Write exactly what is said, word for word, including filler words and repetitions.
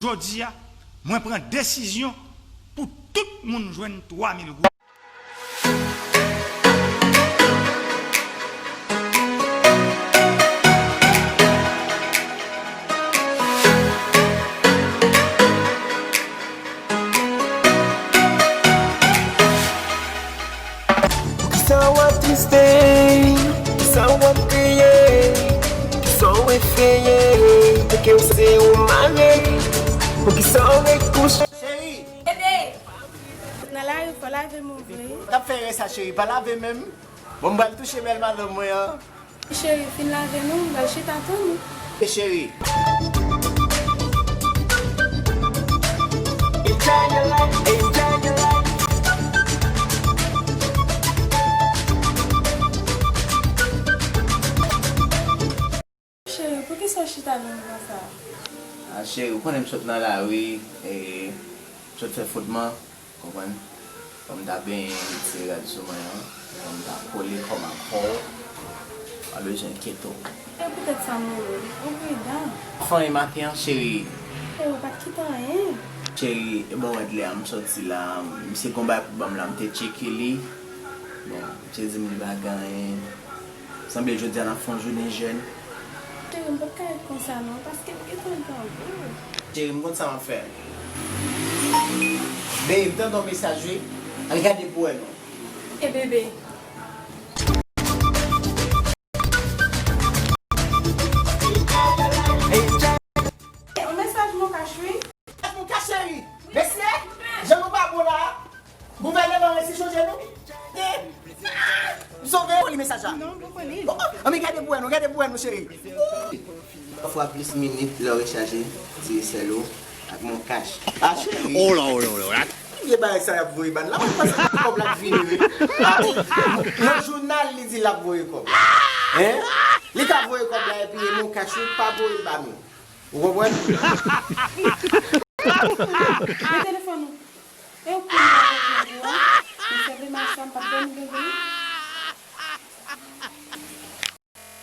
Jodi a, mwen pran desizyon pou tout moun jwenn twa mil goud. Poukisa w ap triste? Poukisa w ap kriye? Poukisa w efeye? Teke w se ou mare. Poukisa w rekouche? Cheri! Bebe! Nan lari, fò lave men w vre. W t ap fè erè sa, cheri. Pa lave men m. Bon, m pral touche bèl madanm mwen an. Cheri, fin lave non, m pral chita tann ou. E cheri. Enjoy your life, enjoy your life. Cheri, poukisa w chita lwen m konsa? A, cheri, ou konnen m sot nan lari, e, m sot fè fwotman. Konprann? Fò m ta benyen retire rad sou mwen an. Fò m ta kole kò m ak kò w. Pa bezwen enkyete w. E poutèt sa m rele w. Ou pridan. Fanyen maten an, cheri. E ou pa t kite anyen. Cheri, e bon, wè lè a m sòti la, misye gon bagay pou ban m la, m te tcheke li. Bon, misye di m li pa gen anyen. Sanble jodi a n ap fè yon jounen jèn. Cheri, m p ap ka ret konsa non, paske m gentan tann ou. Cheri, m konn sa m ap fè. Bebe, m tande yon mesaj wi. Al gade pou wè non. E bebe. E yon mesaj Moncash wi. Mesaj Moncash cheri. Mesye, jan nou pa bon la. Gouvènman resi chonje nou. M sove. Ou li mesaj la? Non, m poko li. Oh, oh, anben gade pou wè nou, gade pou wè nou, cheri. Pafwa plis minit lè w rechaje, di sèl ou ak Moncash. A cheri. Oh la, oh la, oh la. Vye bagay sa y ap voye ban la. Mwen panse kòb la k vini wi. Nan jounal li di l ap voye kòb. Hein? Li ka voye kòb la epi e Moncash wi pa voye l ba nou. Ou konprann? Men telefòn ou.